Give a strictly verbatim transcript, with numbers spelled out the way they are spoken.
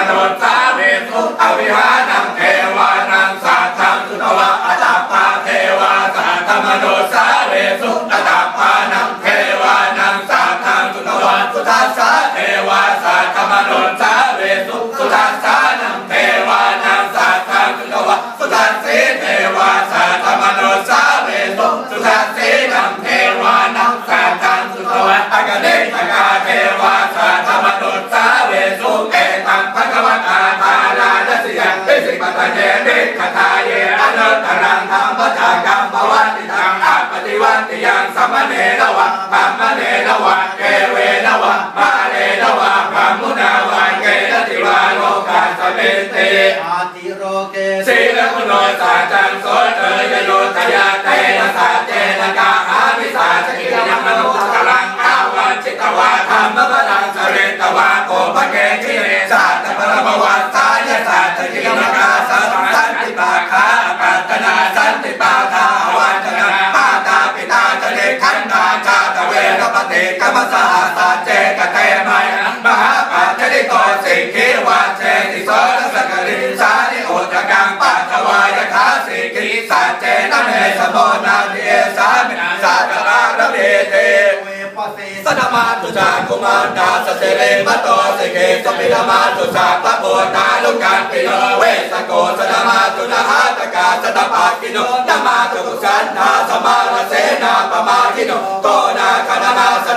manussāvesuṃ. Avihānaṃ devānaṃ saddaṃ sutvā, atappā devā saddamanussāvesuṃ. Atappānaṃ devānaṃ saddaṃ sutvā, sudassā devā saddamanussāvesuṃ. Sudassānaṃ devānaṃ saddaṃ sutvā, sudassī devā saddamanussāvesuṃ. Sudassīnaṃ devānaṃ saddaṃ sutvā, akaniṭṭhakā devā saddamanussāvesuṃ. Etaṃ bhagavatā bārāṇasiyaṃ isipatane migadāye anuttaraṃ dhammacakkaṃ pavattitaṃ appaṭivattiyaṃ samaṇena vā brāhmaṇena vā devena vā mārena vā brahmunā vā kenaci vā lokasminti. Āti loke sīlaguṇo saccaṃ soceyyanuddayā, tena saccena kāhāmi saccakiriyamanuttaraṃ. Āvajjitvā dhammabalaṃ saritvā pubbake jine satta paramavassāya saccakiriyamakāsaṃ. Santi pakkhā apattanā santi pādā avañcanā, mātā pitā ca nikkhantā jātaveda paṭikkama. Saha sacce kate mayhaṃ mahāpajjalito sikhī, vajjesi soḷasa karīsāni udakaṃ patvā yathā sikhī. Saccena me samo natthi esā me saccapāramīti. Vippassena namatthu cakkhumantassa sirīmato, sikhīsupina namatthu sabbabhūtānukampino, vessabhussa namatthu nhātakassa tapassino, namatthu kusanthassa mārasenappamaddino, koṇāgamanassa